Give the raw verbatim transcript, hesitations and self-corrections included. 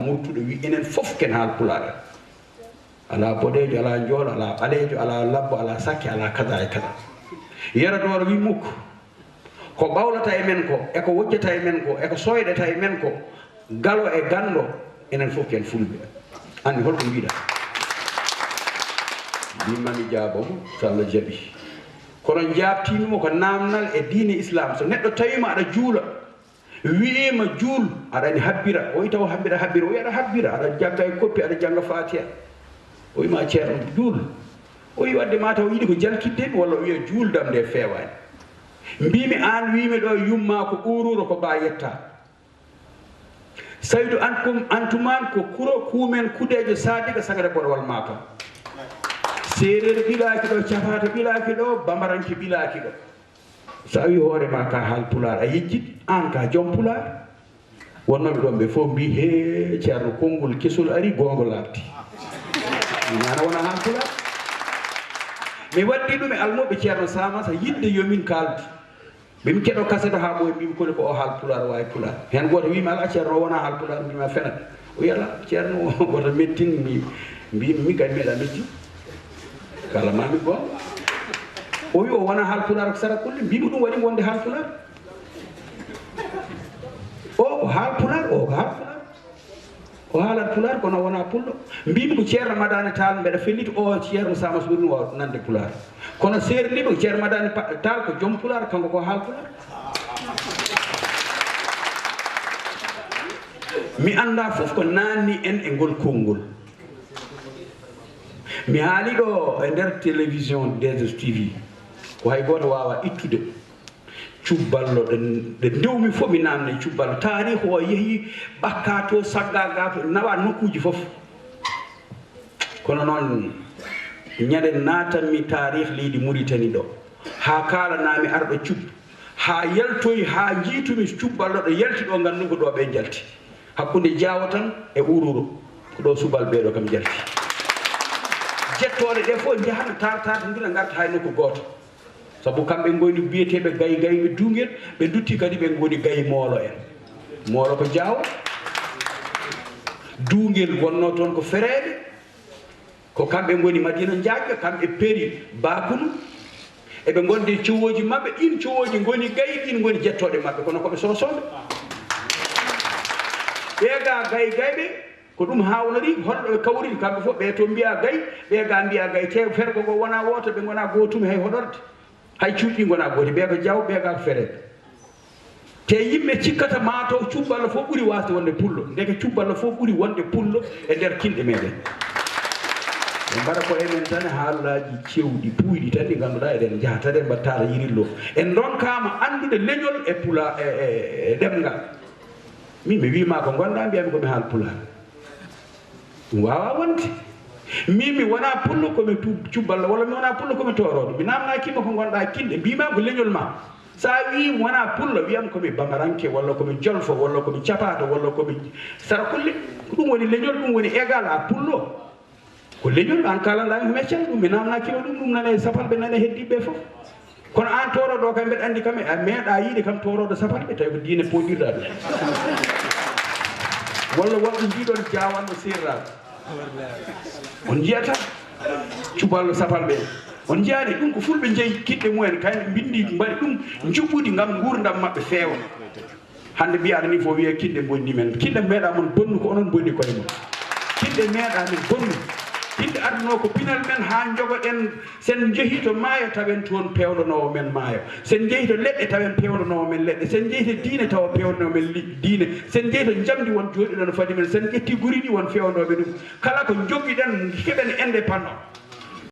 murtuɗo wi enen fof ken haal pulaar. Alaa boɗeejo, alaa njoolo, alaa ɓaleejo, alaa labbo, alaa sakke, alaa kada e kada. Yero Dooro wi mukk. Ko ɓawlata e men ko, e ko wojjata e men ko, e ko sooyɗata e men ko, galo e ganndo, enen fof ken fulɓe. Anndi holko mbiɗa? Mbimami jaabo mo, so Allah jaɓi. Kono njaabtimi mo ko naamnal e diine Islam. So neɗɗo tawiima aɗa juula, wi'iima juul, aɗa anndi habbira. O wi taw habbira, habbira. O wi aɗa habbira, aɗa jannga e koppi, aɗa jannga Faatiha. O wi ma ceerno, juul. O wi wadde ma taw yiɗi ko jalkitde mi, walla o wiya juuldam nde feewaani. Mbimi aan wiimi ɗo yumma ko uururo ko ba yetta. Saydu Ankum Antumaan ko kuro kuumen kudeejo Saadiga Sagata Borowal Matam. Seereer ɓilaaki ɗo, cafaata ɓilaaki ɗo, bamaranke ɓilaaki ɗo. So a wi hoore ma ka haal pulaar, a yejjit, aan ka joom pulaar. Wonnooɓe ɗoon ɓe fof mbi, "He, ceerno, konngol kesol ari, goonga laaɓti." Mi nana wona haal pulaar. Mi waddi ɗum e almuɓɓe ceerno Samassa yiɗde yo min kaaldu. Ɓe mi keɗo kaset o haa ɓooya, mbimi, "Koni ko o haal pulaar, waawi pulaar?" Heen gooto wiimi, "Alaa, ceerno, o wona haal pulaar." Mbimi, "A fenat." O wi, "Alaa, ceerno, woto mettin." Mi, mbimi, "Min kay mi meeɗa mettin. Kala mami goonga." O wi, "O wona haal pulaar ko sara kulle." Mbimi, "Ɗum waɗi wonde haal pulaar." O ko haal pulaar, o ko haal pulaar. O haalat pulaar, kono wona pullo. Mbimi ko ceerno Madani Tall, mbeɗa felliti o ceerno Samassa ɓuri ɗum waawde nande pulaar. Kono seerliɓe ko ceerno Madani Pa-, Tall ko joom pulaar, kanko ko haal pulaar. Mi annda fof ko nanni en e ngol konngol. Mi haali ɗo e nder télévision D S T V, ko hay gooto waawa ittude. Cubballo, ɗe, ɗe ndewmi fof mi naamnii cubballo. Taariiku o yehi ɓakkaa to, saggaa gaa to, nawa nokkuuji fof. Kono noon, ñande naatanmi taariik leydi Muritani ɗo, haa kaalanaa-mi arɗo cub, haa yaltoyi, haa njiitumi cubballo ɗo yalti ɗo, nganndu ko ɗo ɓe njalti. Hakkunde Jaawo tan e Uururo, ko ɗo subalɓe ɓee ɗo kam njalti. Jettooɗe ɗe fof njahana, tar-, tartindira, ngarta hay nokku gooto. Sabu kamɓe ngoni biyeteeɓe gay gayɓe duungel, ɓe ndutti kadi ɓe ngoni gay moolo en. Moolo ko Jaawo. Duungel wonno toon ko Fereeɓe. Ko kamɓe ngoni Madina Njaajɓe, kamɓe Peri Bakunu. Eɓe ngonde cowooji maɓɓe, ɗiin cowooji ngoni gay, ɗiin ngoni jettooɗe maɓɓe, kono ko ɓe Soosooɓe. Ɓee ga gay gayɓe, ko ɗum haawnori, holɗo ɓe kawriri kamɓe fof, ɓee to mbiya gay, ɓee ga mbiya gay, te fergo ngo wona wooto, ɓe ngona gootum hay hoɗorde. Hay cuuɗi ɗi ngona gooti, ɓee ko Jaawo, ɓee ga ko Fereeɓe. Te yimɓe cikkata maa taw cubballo fof ɓuri waasde wonde pullo, ndeke cubballo fof ɓuri wonde pullo e nder kinɗe meɗen. Ɓe mbaɗa ko e men tan e haalaaji cewɗi, puuyɗi tan ɗi ngannduɗaa eɗen njaha tan en mbaɗ taata yirillo. En ndonkaama anndude leñol e pula-, e, e, e ɗemngal. Min mi wiima ko ngonɗaa, mbiyami ko mi haal pulaar. Ɗum waawaa wonde. Min mi wonaa pullo, ko mi tu-, cubballo, walla mi wonaa pullo, ko mi toorooɗo. Mi naamnaaki ma ko ngonɗaa kinɗe, mbiimaa ko leñol ma. So a wii mi wonaa pullo, wiyam ko mi bamaranke, walla ko mi jolfo, walla ko mi capaato, walla ko mi sarakulle. Ko ɗum woni leñol, ɗum woni égal à pullo. Ko leñol, aan kaalanɗaa mi ko mi accani ɗum, mi naamnaaki ma ɗum, ɗum nana e sapalɓe, nana e heddiiɓe ɓe fof. Kono aan toorooɗo kam, mbeɗa anndi kam, a meeɗaa yiide kam toorooɗo sapalɓe, tawi ko diine pooɗirɗaa ɗum. Walla wonɓe mbiɗon jaawanno seerraaɓe. On njiyata cuballo sapalɓe. On njiyaani ɗum ko fulɓe njeyi kiɗɗe mumen, kayen ɓe mbinndi, mbaɗi ɗum njuɓɓudi ngam nguurndam maɓɓe feewa. Hannde mbiyaɗo ni fof wiya kinɗe bonni men. Kinɗe meeɗa mon bonnu, ko onon bonni koye mon. Kinɗe meeɗa men bonnu. Kinɗe adduno ko pinal men haa njogoɗen. Sen njehi to maayo tawen toon peewlonoowo men maayo. Sen njehi to leɗɗe tawen peewlonoowo men leɗɗe. Sen njehi to diine tawa peewlonoowo men li-, diine. Sen njehi to njamndi won jooɗiɗo no fadi men. Sen ƴetti guri ɗi won feewnooɓe ɗum. Kala ko njoggiɗen keɓen indépendant.